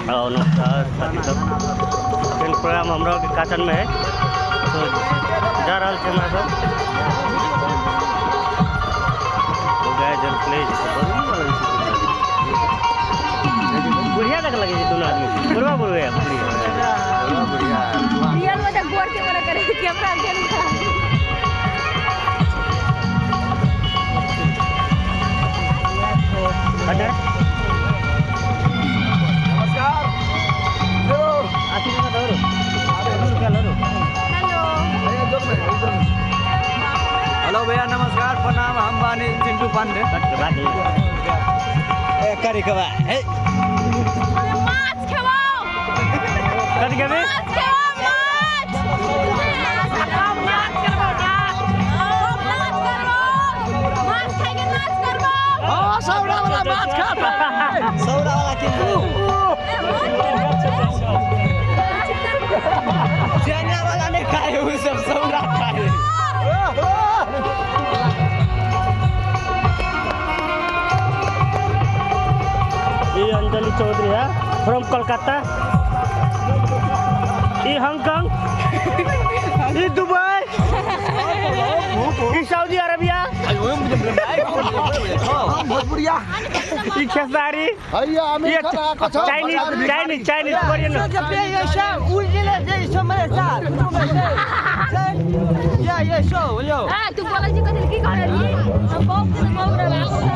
और नमस्कार साथी सब। अखन प्रोग्राम हमरा के काचन में है, तो जा रहल छै हमरा सब। गाय जल प्लेस बढ़िया तक लगे छै दोनों आदमी, बुढ़वा बुढ़वा बढ़िया। रियल में तो गोर के मना करे कैमरा के। हटे। नमस्कार। 80 টাকা ধরো, रुपया लो। हेलो। हेलो भैया, नमस्कार, प्रणाम। हम बानी चिंटू पांडे। कट के बाद। ए करी के बा ए। माछ खेबाओ। कट के भी। माछ खेबाओ, माछ। हम नाच करबो, नाच। हम नाच करबो, माछ खाइ के नाच करबो। हां, सौरा वाला माछ खाता, सौरा वाला के चेन्या वाला नहीं खाए, वो सब सौरा खाए। ये अंजलि चौधरी है फ्रॉम कलकत्ता, ये हांगकांग, ये दुबई, ये सऊदी अरबिया, भोजपुरिया। ये खेसारी, हैया। ये चाइनीज, चाइनीज, चाइनीज, कोरियन। तू बोलै छी कथी की कहै रही? हम बहुत दिन बहुत।